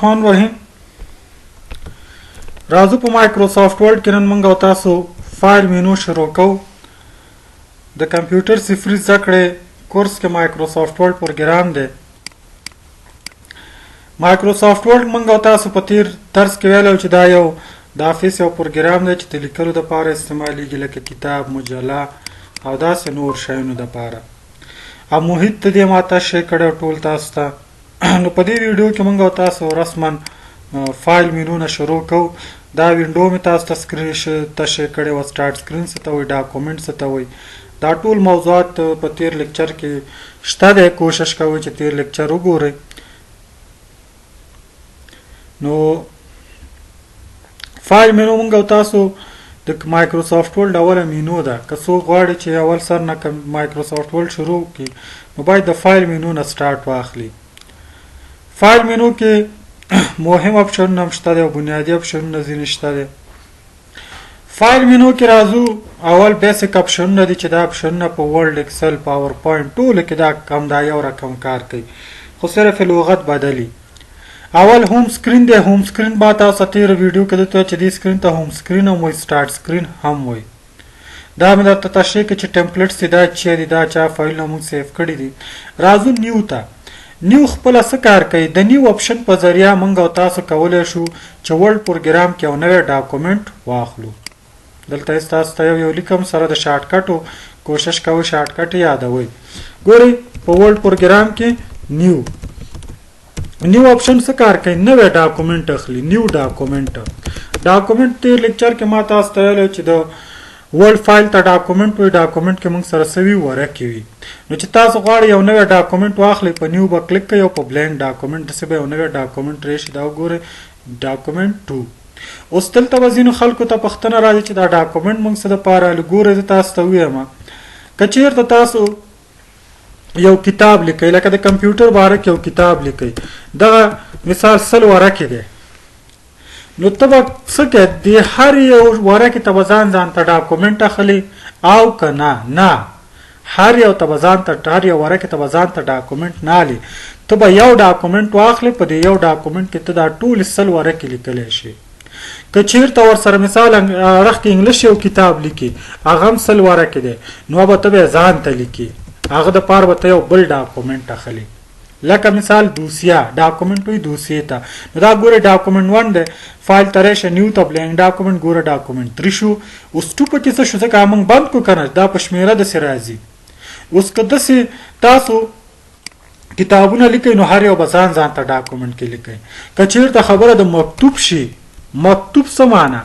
الرحمن الرحیم راځو په مایکروسافټ ورډ کې نن موږ او تاسو فایل مینو شروع کوو. د کمپیوټر صفري زده کړې کورس کې مایکروسافټ ورډ پروګرام دی. مایکروسافټ ورډ موږ او تاسو په تیر درس کې ویلو چې دا یو د افیس یو پروګرام دی چې د لیکلو لپاره استعمالیږي، لکه کتاب، مجله او داسې نور شیانو لپاره. او محیط ته دې ما تشریح کړی ټول تاسو ته. نو په دې ویډیو کې موږ او تاسو رسما فایل مینو نه شروع کوو. دا وینډو مې تاسو ته سکرین تشریح کړې وه، سټارټ سکرین څه ته وایي، ډاکومنټ څه ته وایي، دا ټول موضوعات په تیر لیکچر کې شته دی. کوشش کوئ چې تیر لیکچر وګورئ. نو فایل مینو مونږ او تاسو د مایکروسافټ ورډ اوله مینو ده. که څوک غواړي چې اول سر نه مایکروسافټ ورډ شروع کړي نو باید د فایل مینو نه سټارټ واخلي. فایل مینو کې مهم اپشنونه هم شته دی او بنیادي اپشنونه ځینې شته دی. فایل مینو کې راځو، اول بیسیک اپشنونه دي چې دا اپشنونه په ورډ، اکسل، پاورپوینټ ټولو کې دا کم دا یو رقم کار کوي، خو صرف لغت بدلي. اول هوم سکرین دی. هوم سکرین با تاسو تیر ویډیو کې دته چې دې سکرین ته هوم سکرین هم وایي، سٹارټ سکرین هم وایي. دا مې درته تشریح کړ چې ټمپلیټس دي، دا چې دي، دا چا فایلونه موږ سیو کړي دي. راځو نیو ته. نیو خپله څه کار کوي؟ د نیو اپشن په ذریعه موږ او تاسو کولی شو چې ورډ پروګرام کې یو نوی ډاکومنټ واخلو. دلته یې تاسو ته یو یو لیکم سره د شارټکټو، کوشش کوئ شارټکټ یادوئ. ګورئ په ورډ پروګرام کې نیو نیو اپشن څه کار کوي؟ نوی ډاکومنټ اخلي. نیو ډاکومنټ، ډاکومنټ تیر لیکچر کې ما تاسو ته ویل چې د ورډ فایل ته ډاکومنټ وي. ډاکومنټ کې موږ سره څه وي؟ ورقې وي. نو چې تاسو غواړئ یو نوی ډاکومنټ واخلئ، په نیو به کلیک کوئ او په بلانک ډاکومنټ داسې به یو نوی ډاکومنټ راشي. دا وګورئ ډاکومنټ 2. اوس دلته به ځینو خلکو ته پوښتنه راځي چې دا ډاکومنټ موږ څه دپاره اخلو؟ ګورئ زه تاسو ته ووایم، که چېرته تاسو یو کتاب لیکئ، لکه د کمپیوټر باره کې یو کتاب لیکئ، دغه مثال 100 ورقې دی، نو ته به څه کوې؟ د هر یو ورقې ته به ځان ځان ته ډاکومنټ اخلي او که نه؟ نه، هر یو ته به ځان ته، هر یو ورقې ته به ځان ته ډاکومنټ نه اخلي. ته به یو ډاکومنټ واخلې، په دې یو ډاکومنټ کې ته دا ټولې 100 ورقې لیکلی شې. که چیرته ورسره مثال اړخ کې انګلیش یو کتاب لیکي، هغه هم 100 ورقې دی، نو به ته به ځان ته لیکي، هغه د پاره به ته یو بل ډاکومنټ اخلي. لکه مثال دوسیه، ډاکومنټ وي دوسیې ته. نو دا ګوره ډاکومنټ 1 دی، فایل ته راشه، نیو ته بلانک ډاکومنټ، ګوره ډاکومنټ 3 شو. اوس 2 پکې څه شو؟ ځکه موږ بند کو کنه، دا په شمیره داسې راځي. اوس که داسې تاسو کتابونه لیکئ نو هر یو به ځان ځان ته ډاکومنټ کې لیکئ. که چیرته خبره د مکتوب شي، مکتوب څه معنا؟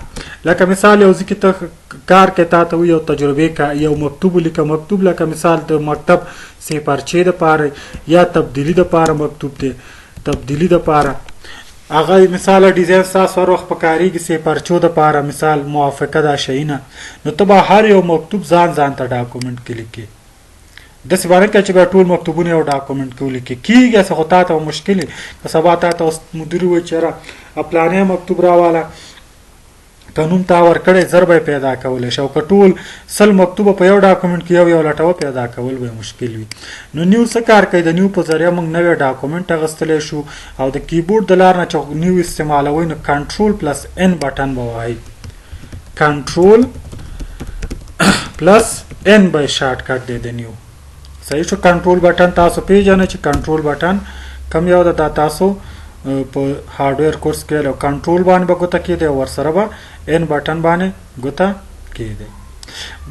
لکه مثال یو ځکه ته کار کې تا ته یو تجربه کا یو مکتوب لیکه، مکتوب لکه مثال د مکتب سه پرچې د پاره یا تبدیلی د پاره مکتوب دی، تبدیلی د پاره هغه مثال ډیزاین تاسو هر وخت پکاريږي، سه پرچو د پاره مثال موافقه دا شیینه، نو ته به هر یو مکتوب ځان ځان ته ډاکومنټ کې لیکې. داسې باندې که چې بیا ټول مکتوبونه یو ډاکومنټ کې ولیکې کیږي، هسې خو تا ته مشکل وي. که سبا تا ته اوس مدیر ووایي چې یاره پلانی مکتوب راواله، که نوم تا ورکړی زر به یې پیدا کولی شي، او که ټول 100 مکتوبه په یو ډاکومنټ کې یو یو لټوه پیدا کول به یې مشکل وي. نو نیو څه کار کوي؟ د نیو په ذریعه موږ نوی ډاکومنټ اخیستلی شو. او د کیبورډ د لار نه چې نیو استعمالوئ نو کنټرول پلس ان بټن به وهئ، کنټرول پلس ان به شارټ کټ دی د نیو. صحیح شو. کنټرول بټن تاسو پیژنئ چې کنټرول بټن کم یو ده، دا تاسو په هارډویر کورس کې له کنټرول باندې به ګوته کېدی او ورسره به ان بټن باندې ګوته کېدی.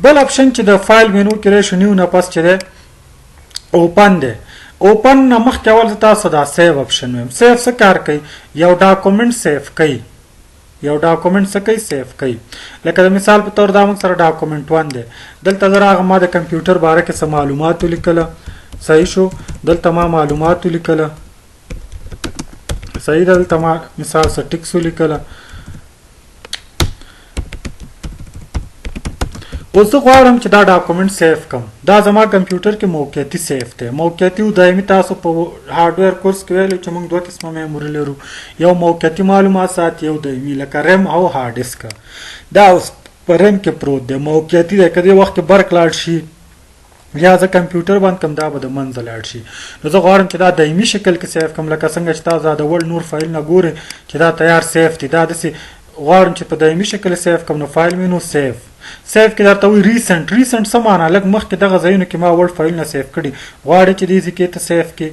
بل اپشن چې د فایل مینو کې راشو نیو نه پس چې دی اوپن دی. اوپن نه مخکې اول زه تاسو دا سیو اپشن وایم. سیو څه کار کوي؟ یو ډاکومنټ سیو کوي. یو ډاکومنټ څه کوي؟ سیف کوي. لکه د مثال په تور دا موږ سره ډاکومنټ 1 دی. دلته زه راغم، ما د کمپیوټر باره کې څه معلومات ولیکله، صحیح شو. دلته ما معلومات ولیکله، صحیح ده. دلته ما مثال څه ټکس ولیکله. اوس زه غواړم چې دا ډاکومنټ سیف کم. دا زما کمپیوټر کې موقعیتي سیف دی، موقعیتي او دایمي. تاسو په هارډویر کورس کې ویلو چې موږ دوه قسمه میموري لرو، یو موقعیتي معلومات ساتي، یو دایمي، لکه ریم او هارډ ډیسک. دا اوس په ریم کې پروت دی، موقعیتي دی. که دې وخت کې برق لاړ شي یا زه کمپیوټر بند کم، دا به د منځه لاړ شي. نو زه غواړم چې دا دایمي شکل کې save کم، لکه څنګه چې تاسو دا د Word نور فایلونه ګورئ چې دا تیار save دي، دا داسې غواړم چې په دایمي شکل save کم. نو file menu save، save کې درته وایي recent. recent څه معنا؟ لږ مخکې دغه ځایونو کې ما Word فایلونه save کړي، غواړي چې دې ځای کې ته save کې،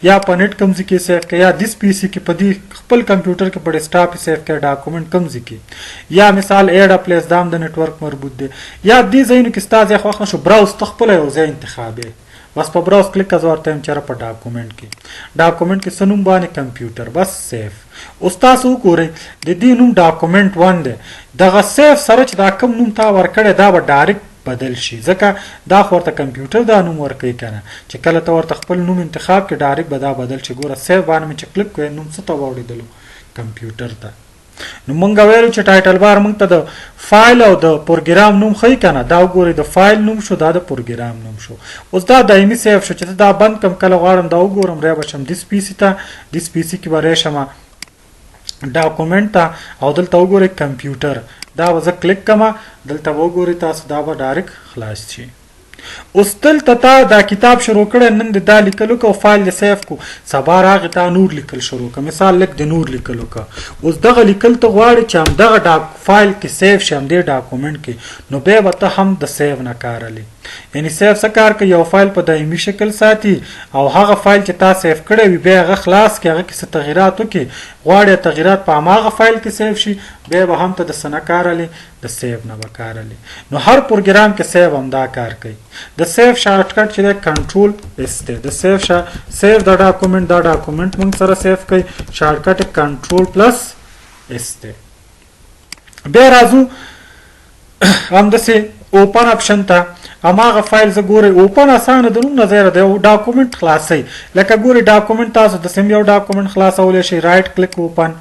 یا په نت کوم ځای کې save کې، یا this PC کې په دې خپل کمپیوټر کې په ډیسکټاپ save کې document کوم ځای کې، یا مثال add a place دام د network مربوط دی، یا دې ځایونو کې ستا ځای خوښ نشو، browse ته خپل یو ځای انتخابې. بس په browse click که زه ورته یم چېرې په document کې، document کې څه نوم باندې کمپیوټر، بس save. اوس تاسو وګورئ د دې نوم document 1 دی، دغه save سره چې دا کوم نوم تا ورکړی دا به direct بدل شي، ځکه دا خو ورته کمپیوټر دا نوم ورکوي که نه، چې کله ته ورته خپل نوم انتخاب کړې direct به دا بدل شي. ګوره save باندې مې چې کلیک کړی نوم څه ته واوړېدلو؟ کمپیوټر ته. نو مونږ ویلو چې title bar مونږ ته د فایل او د پروګرام نوم ښیي که نه، دا وګورئ د فایل نوم شو، دا د پروګرام نوم شو. اوس دا دایمي save شو، چې زه دا بند کم کله غواړم دا وګورم، ری به شم this PC ته، this PC کې به ری شم document ته، او دلته وګورئ کمپیوټر، دا به زه کلیک کم، دلته به وګورئ تاسو دا به direct خلاص شي. اوس دلته تا دا کتاب شروع کړی، نن د دا لیکلو کو، فایل دې save کو، سبا راغی تا نور لیکل شروع که، مثال لږ د نور لیکلو که، اوس دغه لیکل ته غواړې چې همدغه ډاک فایل کې save شي، همدې document کې، نو بیا به ته هم د save نه کار اخلې. یعنی save څه کار کوي؟ یو فایل په دایمي شکل ساتي، او هغه فایل چې تا save کړی وي بیا هغه خلاص کړي، هغه کې څه تغیرات وکړي، غواړې تغیرات په هماغه فایل کې save شي، بیا به هم ته د څه نه کار اخلې؟ د save نه به کار اخلي. نو هر پروګرام کې save هم دا کار کوي. د save shortcut چې دی control S دی، د save شا save د document، دا document موږ سره save کوي، shortcut control plus S دی. بیا راځو همداسې open option ته، هماغه فایل زه ګورئ open اسانه د نوم نه ظاهره دی، document خلاصوي. لکه ګورئ document تاسو داسې هم یو document خلاصولی شئ، right click open،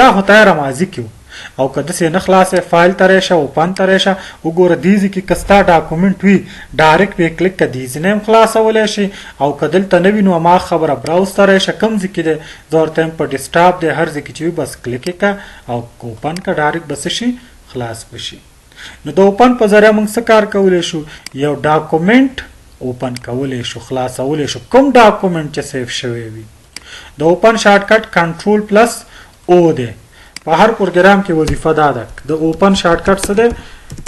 دا خو تیاره ماضي کې و، او که داسې نه خلاصې فایل ته راشه open ته راشه، وګوره دې ځای کې که ستا document وي direct پرې کلیک که دې ځای نه هم خلاصولی شي، او که دلته نه وي نو هماغه خبره browse ته راشه، کوم ځای کې دی زه ورته یم په ډیسکټاپ دی، هر ځای کې چې وي بس کلیک یې که او open که، direct به څه شي؟ خلاص به شي. نو د open په ذریعه موږ څه کار کولی شو؟ یو document open کولی شو، خلاصولی شو، کوم document چې save شوی وي. د open shortcut control plus O دی. په هر پروګرام کې وظیفه دا ده، د open shortcut څه دی؟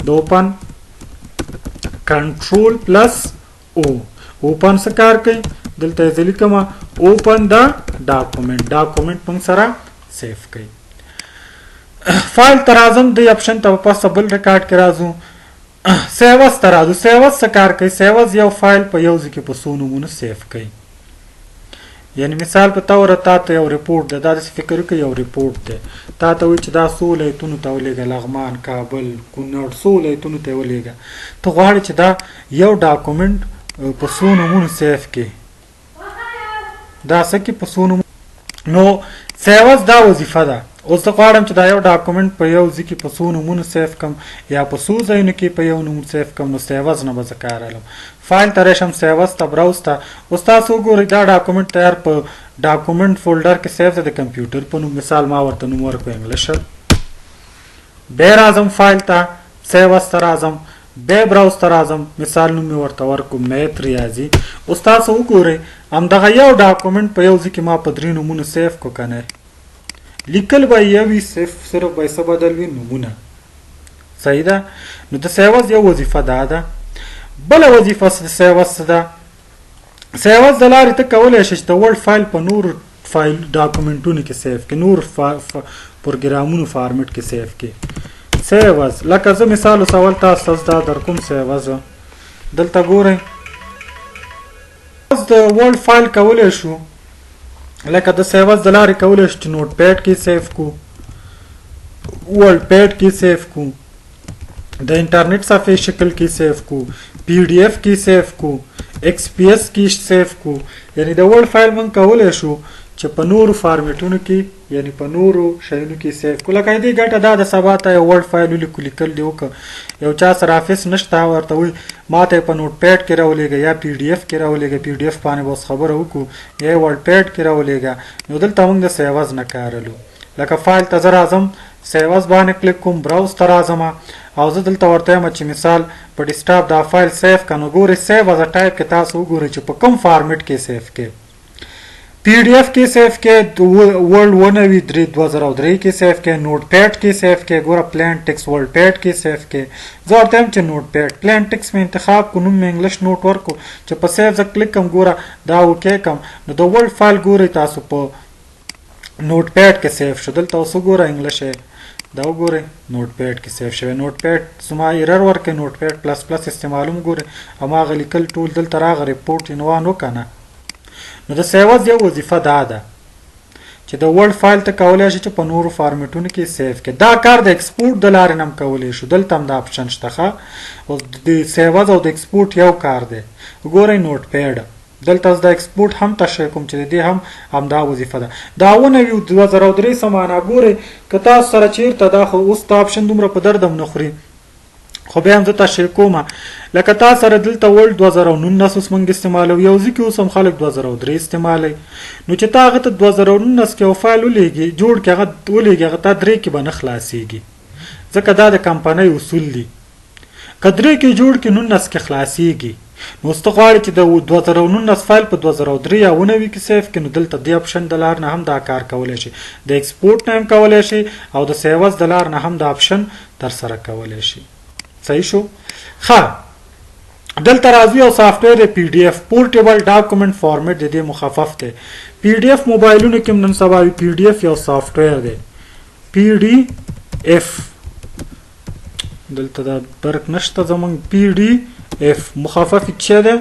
د open control plus O. open څه کار کوي؟ دلته یې زه لیکم open the document، document موږ سره save کوي. فایل ته راځم، دې option ته په پس بل ریکارډ کې راځو، save as ته راځو. save as څه کار کوي؟ save as یو فایل په یو ځای کې په څو نومونو save کوي. یعنی مثال په طور تا ته یو report دی، دا داسې فکر وکړه یو report دی، تا ته وایي چې دا څو ولایتونو ته ولېږه، لغمان، کابل، کونړ، څو ولایتونو ته یې ولېږه. ته غواړې چې دا یو document په څو نومونو save کړې، دا څه کې په څو نومونو. نو save as دا وظیفه ده. اوس زه غواړم چې دا یو document په یو ځای کې په څو نومونو save کړم یا په څو ځایونو کې په یو نوم save کړم، نو save as نه به زه کار اخلم. فایل ته راشم، save as ته، browse ته. اوس تاسو وګورئ دا document تیار په document folder کې save دی د کمپیوټر په نوم، مثال ما ورته نوم ورکړو English. بیا راځم فایل ته، save as ته راځم، بیا browse ته راځم، مثال نوم مې ورته ورکړو math ریاضي. اوس تاسو وګورئ همدغه یو document په یو ځای کې ما په درې نومونو save کړو که نه، لیکل به یې یو وي، صرف به یې څه بدل وي؟ نومونه. صحیح ده. نو د save as یو وظیفه دا ده. بله وظیفه د save as څه ده؟ save as د لارې ته کولی شې چې د Word فایل په نورو فایل ډاکومنټونو کې save کړې، نور پروګرامونو فارمټ کې save کړې. save as لکه زه مثال اوس اول تاسو ته دا در کوم save as دلته ګورئ، د Word فایل کولی شو لکه د save as د لارې کولی شو چې Notepad کې save کو، WordPad کې save کو، د انټرنیټ صفحې شکل کې save کو، PDF کې save کو، XPS کې save کو. یعنی د Word فایل موږ کولی شو چې په نورو فارمیټونو کې، یعنی په نورو شیانو کې save کو. لکه دې ګټه دا ده سبا ته یو Word فایل ولیکو، لیکل دې وکړه، یو چا سره office نشته ورته وایي ما ته یې په Notepad کې راولېږه یا PDF کې راولېږه، PDF باندې به اوس خبره وکړو، یا یې WordPad کې راولېږه. نو دلته موږ د save as نه کار لرو. لکه فایل ته زه راځم، save as باندې کلیک کوم، browse ته راځم او زه دلته ورته وایم چې مثال په ډیسکټاپ دا فایل سیف که، نو ګورئ سیو از ټایپ کې تاسو وګورئ چې په کوم فارمیټ کې سیف کې، پی ډی ایف کې سیف کې، ورلډ 193 2003 کې سیف کې، نوټ پیډ کې سیف کې، ګوره پلان ټیکس ورلډ پیډ کې سیف کې. زه ورته وایم چې نوټ پیډ پلان ټیکس مې انتخاب کو، نوم مې انګلیش نوټ ورکو، چې په سیف زه کلیک کوم، ګوره دا اوکی کوم، نو د ورلډ فایل ګورئ تاسو په نوټ پیډ کې سیف شو. دلته اوس وګوره انګلیش دا وګورئ نوټ پیډ کې سیف شوی. نوټ پیډ زما ایرر ورکوي، نوټ پیډ پلس پلس استعمالوم، ګورئ هماغه لیکل ټول دلته راغی، رپورټ عنوان وکنه. نو د save as یو وظیفه دا ده چې د ورډ فایل ته کولای شي چې په نورو فارمیټونو کې سیف کړي. دا کار د ایکسپورټ د لارې نه هم کولی شو، دلته هم دا اپشن شته. ښه، اوس د save as او د ایکسپورټ یو کار دی. وګورئ نوټ پیډ دلته زه د ایکسپورټ هم تشریح کوم چې د دې هم همدا وظیفه ده. دا 90 2003 څه معنا؟ ګورئ که تاسو سره چیرته دا، خو اوس دا اپشن دومره په درد هم نه خوري، خو بیا هم زه تشریح کوم. لکه تا سره دلته ورلډ 2019 اوس موږ استعمالوو، یو ځکه اوس هم خلک 2003 استعمالوي، نو چې تا هغه ته 2019 کې یو فایل ولیږي، جوړ کې هغه ولیږي، هغه تا درې کې به نه خلاصیږي، ځکه دا د کمپنۍ اصول دي. که درې کې جوړ کې 19 کې خلاصیږي. نو اوس ته غواړې چې د 2019 فایل په 2003 یا 90 کې سیف کې، نو دلته د اپشن د لار نه هم دا کار کولی شي، د ایکسپورټ نه هم کولی شي او د save as د لار نه هم دا اپشن تر سره کولی شي. صحیح شو؟ ښه، دلته راځي او سافټویر دی پی ډی ایف، پورټیبل ډاکومنټ فارمیټ د دې مخفف دی. پی ډی ایف موبایلونو کې نن سبا وي. پی ډی ایف یو سافټویر دی. پی ډی ایف دلته دا برق نشته زمونږ. پی ډی ایف مخفف څه ده؟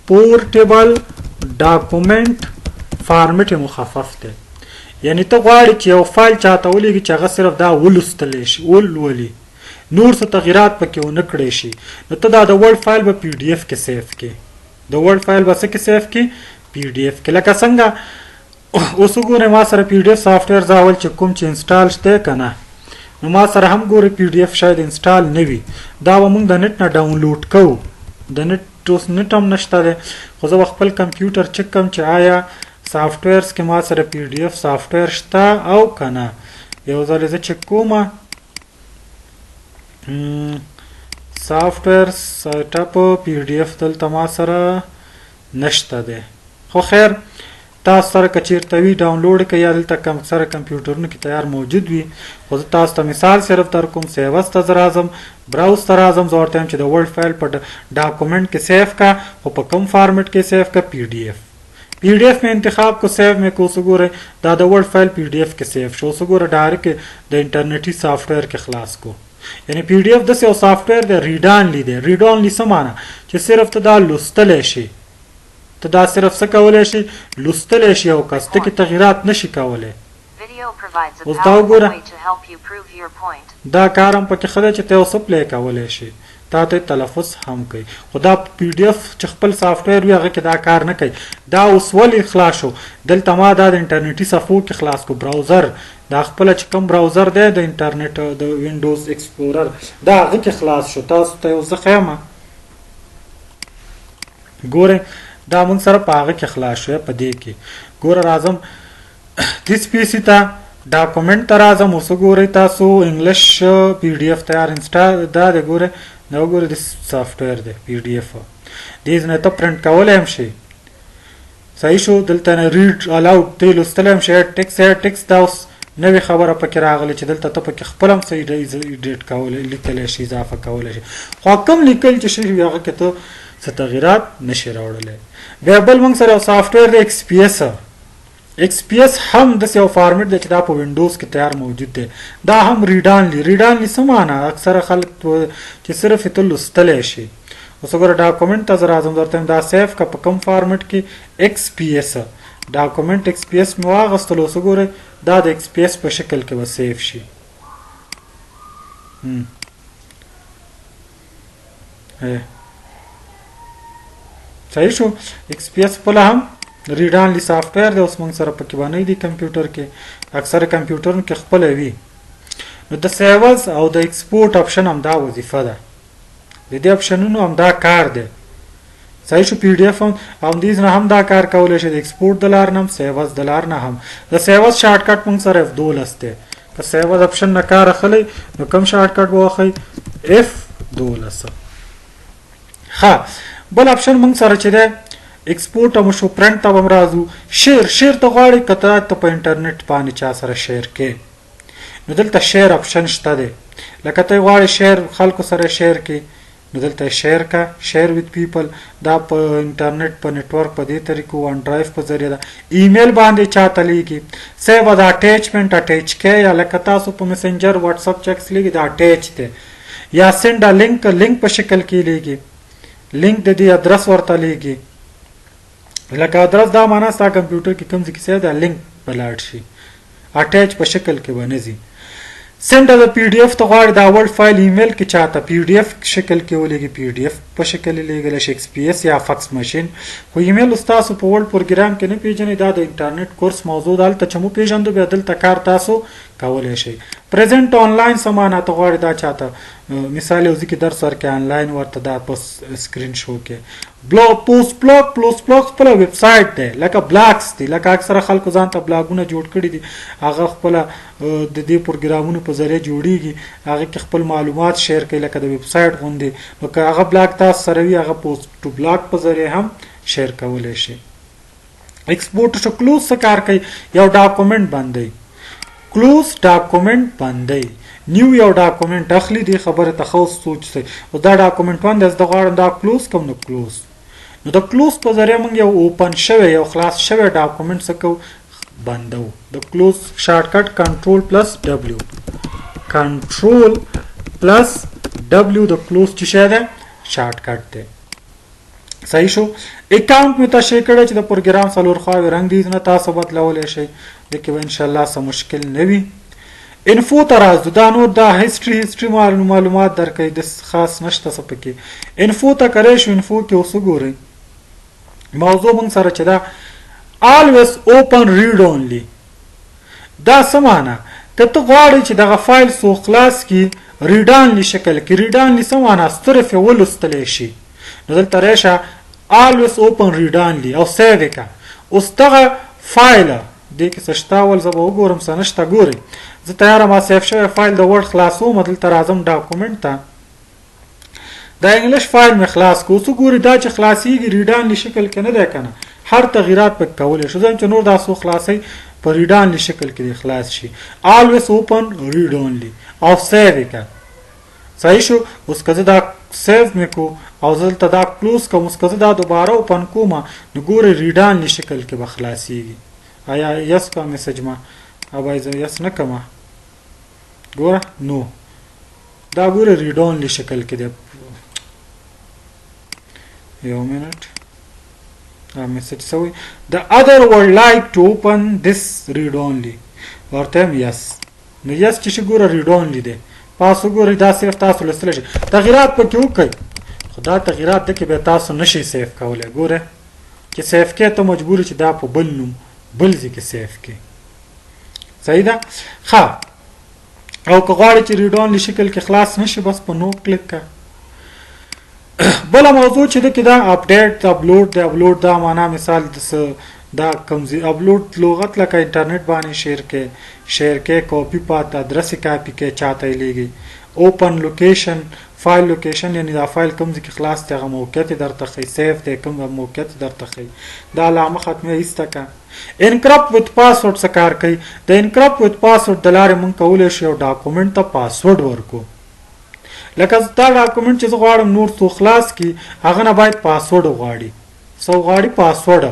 پورټیبل ډاکومنټ فارمیټ مخفف دی. یعنی ته غواړې چې یو فایل چاته ولیږي چې هغه صرف دا ولوستلی شي، ولولي، نور څه تغیرات پکې ونه کړی شي، نو ته دا د ورډ فایل به پی ډی ایف کې سیف کې. د ورډ فایل به څه کې سیف کې؟ پی ډی ایف کې. لکه څنګه اوس وګورئ ما سره پی ډی ایف سافټویر زه اول چې کوم چې انسټال شته که نه، نو ما سره هم ګورئ پی ډی ایف شاید انسټال نه وي. دا به موږ د نت نه ډاونلوډ کوو. د نت اوس نت هم نشته دی، خو زه به خپل کمپیوټر چک کوم چې آیا سافټویرز کې ما سره پی ډی ایف سافټویر شته او که نه. یو ځل زه چک کوم. سافټویر سیټ اپ پی ډی ایف دلته ما سره نشته دی، خو خیر، تاسو سره که چیرته وي ډاونلوډ کړئ یا دلته کم سره کمپیوټرونو کې تیار موجود وي، خو زه تاسو ته مثال صرف در کوم. save as ته زه راځم، browse ته راځم، زه ورته وایم چې د ورډ فایل په ډاکومنټ کې سیف کا، خو په کوم فارمیټ کې سیف کا؟ پی ډی ایف. پی ډی ایف مې انتخاب کو، سیو مې کو. اوس وګورئ دا د ورډ فایل پی ډی ایف کې سیف شو. اوس وګوره ډایرکټ د انټرنیټي سافټویر کې خلاص کو. یعنی پی ډی ایف داسې یو سافټویر دی، ریډ انلی دی. ریډ انلی څه معنا؟ چې صرف ته دا لوستلی شي، ته دا صرف څه کولی شي؟ لوستلی شي او کس ته کې تغیرات نشي کولی. اوس دا وګوره، دا کار هم پکې ښه دی چې ته یو څه پلی کولی شي، تا ته تلفظ هم کوي، خو دا پی ډی ایف چې خپل سافټویر وي هغه کې دا کار نه کوي. دا اوس ولې خلاص شو؟ دلته ما دا د انټرنیټي صفحو کې خلاص کو. براوزر دا خپل چې کوم براوزر دی د انټرنیټ، د وینډوز ایکسپلورر، دا هغه کې خلاص شو. تاسو ته یو زه ښیم، ګوره دا مونږ سره په هغه کې خلاص شو. په دې کې ګوره راځم دیس پی سی ته، ډاکومنټ ته راځم. اوس وګورئ تاسو انګلیش پی ډی ایف تیار انسټا دا دی. ګوره دا وګورئ، د سافټویر دی پی ډی ایف، دې نه ته پرنټ کولی هم شي. صحیح شو؟ دلته نه ریډ الاوډ ته لوستلی هم شي. اډ ټیکس، اډ ټیکس دا اوس نوې خبره پکې راغلې چې دلته ته پکې خپل هم څه ایډیټ کولی، لیکلی شي، اضافه کولی شي، خو کم لیکل چې شي هغه کې ته څه تغیرات نشي راوړلی. بیا بل موږ سره یو سافټویر دی ایکس پی ایس. ایکس پی ایس هم داسې یو فارمیټ دی چې دا په وینډوز کې تیار موجود دی. دا هم ریډ انلی. ریډ انلی څه معنا؟ اکثره خلک چې صرف ته لوستلی شي. اوس وګوره ډاکومنټ ته زه راځم، درته دا سیف که په کوم فارمیټ کې؟ ایکس پی ایس. ډاکومنټ ایکس پی ایس مې واغستل. اوس وګوره دا د ایکس پی ایس په شکل کې به سیف شي. صحیح شو؟ ایکس پی ایس خپله هم ریډ انلی سافټویر دی. اوس موږ سره پکې باندې دی کمپیوټر کې، اکثره کمپیوټرونو کې خپله وي. نو د save as او د ایکسپورټ اپشن هم دا وظیفه ده، د دې اپشنونو هم دا کار دی. صحیح شو؟ پی ډی ایف هم او دې نه هم دا کار کولی شي، د ایکسپورټ د لار نه هم، save as د لار نه هم. د save as شارټکټ موږ سره اف 12 دی. که save as option نه کار اخلئ نو کوم shortcut به واخلئ؟ F 12. ښه، بل option موږ سره چې دی export هم شو، پرنټ ته هم راځو. share، share ته غواړي که ته په انټرنیټ باندې چا سره share کې، نو دلته share option شته دی. لکه ته غواړې share خلکو سره share کې، نو دلته share کا، share with people. دا په انټرنیټ په network په دې طریقو، OneDrive په ذریعه ده، ایمیل باندې چاته لیږي. save as attachment، attach کې، یا لکه تاسو په Messenger، WhatsApp چکس لیږي، دا attach دی. یا send link، link په شکل کې لیږي، لینک د دې ادرس ورته لیږي. لکه ادرس دا معنا ستا کمپیوټر کې کوم ځای کې save دا لینک به لاړ شي، attach په شکل کې به نه ځي. send د PDF ته غواړي دا Word file email کې چاته PDF شکل کې ولېږي، PDF په شکل لیږل شي، XPS یا fax machine. خو ایمیل تاسو په Word پروګرام کې نه پیژنئ، دا د انټرنیټ کورس موضوع ده، هلته چې مو پیژندو بیا دلته کار تاسو کولی شئ. present online څه معنا؟ ته غواړې دا چاته مثال یو ځای کې درس ورکړې آنلاین، ورته دا په screen show کې. بلو post blog، post blog خپله ویب سایټ دی، لکه blogs دی، لکه اکثره خلکو ځان ته بلاګونه جوړ کړي دي، هغه خپله د دې پروګرامونو په ذریعه جوړیږي، هغه کې خپل معلومات share کوي لکه د ویب سایټ غوندې. نو که هغه بلاګ تاسو سره وي، هغه post to blog په ذریعه هم share کولی شئ. export شو. close څه کار کوي؟ یو document بندوي، close document بندوي، new یو document اخلي. دې خبره ته ښه سوچ سئ. او دا document one دی، زه غواړم دا close کوم، نو close. نو د close په ذریعه موږ یو open شوی، یو خلاص شوی document څه کوو؟ بندو. د close shortcut control plus W، control plus W د close چې شی دی، shortcut دی. صحیح شو. account مې تشریح کړی چې د پروګرام څلور خواوې رنګ دي، نه تاسو بدلولی شئ، دې کې به انشاءالله څه مشکل نه وي. info ته راځو. دا نور دا history معلومات درکوي، د خاص نشته څه پکې. info ته کړی شو. info کې اوس وګورئ موضوع موږ سره چې دا always open read only، دا څه معنا؟ که ته غواړې چې دغه فایل څو خلاص کړي read only شکل کې، read only څه معنا؟ صرف یې ولوستلی شي. نو دلته راشه always open read only او save یې کړه. اوس دغه فایل دې کې څه شته؟ اول زه به وګورم څه نشته. ګورئ، زه تیاره ما save شوی فایل د Word خلاصوم، دلته راځم document ته، دا English file مې خلاص کو. اوس وګورئ، دا چې خلاصیږي read only شکل کې نه دی که نه، هر تغییرات پکې کولی شو. ځم چې نور دا څو خلاصوي، په read only شکل کې دی خلاص شي. always open read only او save یې کړه. صحیح شو. اوس که زه دا save مې کو او زه دلته دا close کوم، اوس که زه دا دوباره open کوم، نو ګورئ read only شکل کې به خلاصیږي. آیا yes کا message ما او زه yes نه کوم؟ ګوره، نو دا ګوره read only شکل کې دی. یو منټ، دا message سوی، the other would like to open this read only، ورته هم yes. نو yes چې شي، ګوره read only دی. پاس وګورئ، دا صرف تاسو لوستلی شئ، تغییرات پکې وکړئ، خو دا تغییرات دکې بیا تاسو نشئ save کولی. ګوره چې save کې ته مجبور چې دا په بل نوم بل ځای کې save کې. صحیح ده. ښه، او که غواړې چې read only شکل کې خلاص نشي، بس په no click کا. بله موضوع چې ده کې دا update، upload دی. اپلوډ دا معنا مثال د دا کمزی اپلوډ لغت لکه انټرنیټ باندې share کې، share کې، copy path address copy کې چاته یې لیږي. open location، file location، یعنی دا فایل کوم ځای کې خلاص دی هغه موقعیت یې درته ښیي، save دی کوم موقعیت یې درته ښیي. دا علامه ختمه ایسته که. encrypt with password څه کار کوي؟ د encrypt with password د لارې مونږ کولی شو یو document ته پاسورډ ورکو. لکه دا document چې زه غواړم نور څو خلاص کړي، هغه نه باید پاسورډ وغواړي. څه وغواړي؟ پاسورډ.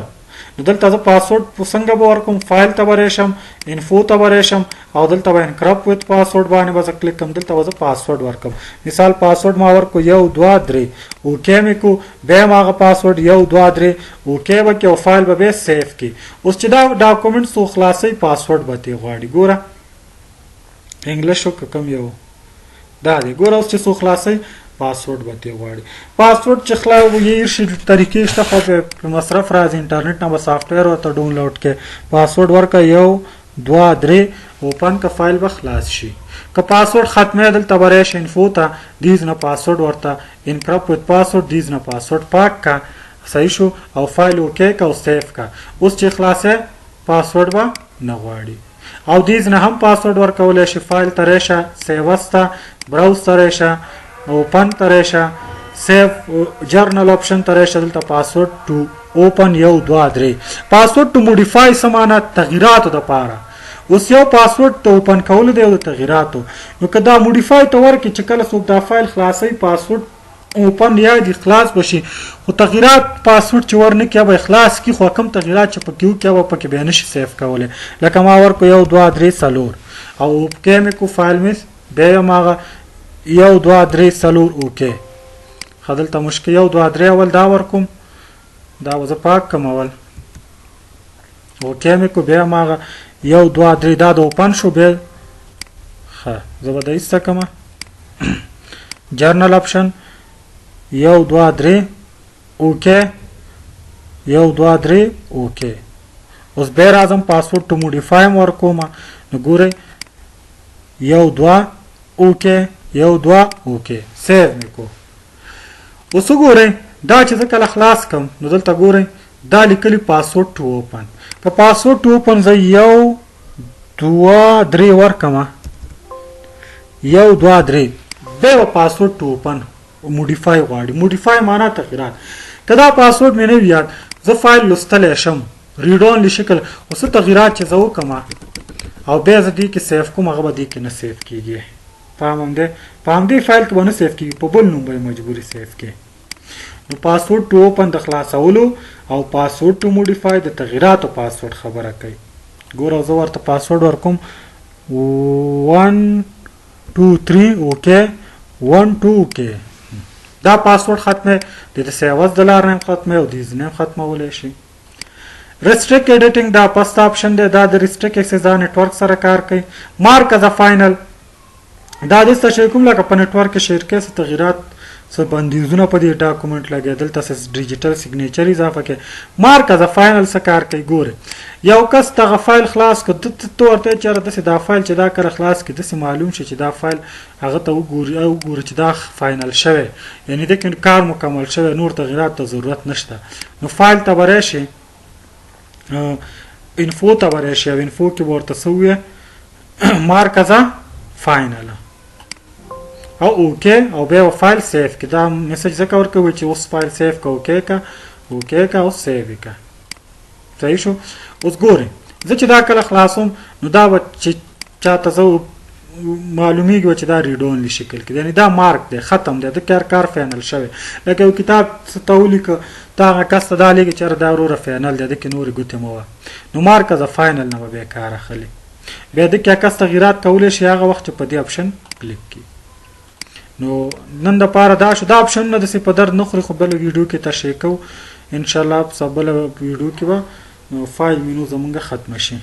نو دلته زه پاسورډ څنګه به ورکوم؟ فایل ته به راشم، info ته به راشم او دلته به encrypt with password باندې به زه کلیک کوم. دلته به زه پاسورډ ورکوم. مثال پاسورډ ما ورکو 1 2 3، okay مې کو. بیا هم هغه پاسورډ 1 2 3، okay به کړي او فایل به بیا save کړي. اوس چې دا document څو خلاصوي، پاسورډ به ترې غواړي. ګوره English که کوم یو دا دی، ګوره اوس چې څو خلاصوي پاسورډ به ترې غواړي. پاسورډ چې خلا یې شي طریقې شته، خو په مصرف راځي، انټرنیټ نه به software ورته ډاونلوډ کې، پاسورډ ورکړه 1 2 3، open که، فایل به خلاص شي. که پاسورډ ختمه، دلته به راشي info ته، دیز نه پاسورډ ورته encrypt with password، دیز نه پاسورډ پاک کا. صحیح شو. او فایل okay کا او save کا. اوس چې خلاصه پاسورډ به نه غواړي. او دې نه هم پاسورډ ورکولی شي. فایل ته راشه، save as ته، browse ته راشه، open ته راشه، save general option ته راشه، دلته password to open 1 2 3. password to modify څه معنا؟ تغییراتو دپاره. اوس یو password ته open کولو دی او د تغییراتو. نو که دا modify ته ورکړي چې کله څوک دا فایل خلاصوي password open یا دی خلاص بشي، خو تغییرات پاسورډ چې ورنه کړي به خلاص کړي، خو کوم تغییرات چې پکې وکړي به پکې بیا نشي save کولی. لکه ما ورکړو 1 2 3 4 او okay مې کو، فایل مې بیا هم هغه 1 2 3 4 okay. ښه دلته مشکل 1 2 3 اول دا ورکوم، دا به زه پاک کړم اول. okay مې کو، بیا هم هغه 1 2 3 دا د open شو. بیا ښه زه به دا ایسته کړم، general option 1 2 3 okay، 1 2 3 okay. اوس بیا راځم password to modify هم ورکوم. نو ګورئ 1 2 okay، 1 2 okay، save مې کو. اوس وګورئ دا چې زه کله خلاص کړم نو دلته ګورئ دا لیکلي password to open. که password to open زه 1 2 3 ورکړم، 1 2 3، بیا به password to open modify غواړي. modify معنا تغییرات. که دا پاسورډ مې نه وي یاد، زه فایل لوستلی شم read only شکل، خو څه تغییرات چې زه وکړم او بیا زه دې کې save کوم هغه به دې کې نه save کېږي. فهم هم دی؟ په همدې فایل کې به نه save کېږي، په بل نوم به یې مجبوري save کړي. نو password to open د خلاصولو او password to modify د تغییراتو پاسورډ خبره کوي. ګوره زه ورته پاسورډ ورکوم 1 2 3 okay، 1 2 okay. دا پاسورډ ختمه د دې save as د لارې هم ختمه او د دې نه هم ختمولی شي. restrict editing دا پست option دی، دا د restrict access دا network سره کار کوي. mark as final دا د څه شي کوم لکه په network کې share کې څه تغییرات څه بندیزونه په دې document لګي، دلته څه digital signature اضافه کې. mark as final څه کار کوي؟ ګوره یو کس دغه فایل خلاص کړ، ته ورته چېرې داسې دا فایل چې دا کله خلاص کړي داسې معلوم شي چې دا فایل هغه ته وګوري او وګوري چې دا final شوی، یعنی د کې کار مکمل شوی، نور تغییرات ته ضرورت نشته. نو فایل ته به راشي، info ته به راشي او info کې به ورته څه ووایي؟ mark as final او okay، او بیا فایل save کړي. دا message ځکه ورکوي چې اوس فایل save که، okay که، okay که او save یې که. صحیح شو. اوس ګورئ زه چې دا کله خلاصوم نو دا به چې چاته زه معلومیږي چې دا read only شکل کې، یعنی دا مارک دی، ختم دی، د کار کار final شوی. لکه یو کتاب څه ته ولیکه، تا هغه کس ته دا لیږي چې دا وروره final دی، د کې نورې ګوتې مه وه. نو mark as final نه به بیا کار اخلي. بیا د کې کس تغییرات کولی شي هغه وخت چې په دې option click کړي. نو نن د پاره دا شو. دا option نه داسې په درد نه خوري، خو بله ویډیو کې تشریح کوو انشاءالله. په بله ویډیو کې به فایل مینو زمونږ ختمه شي.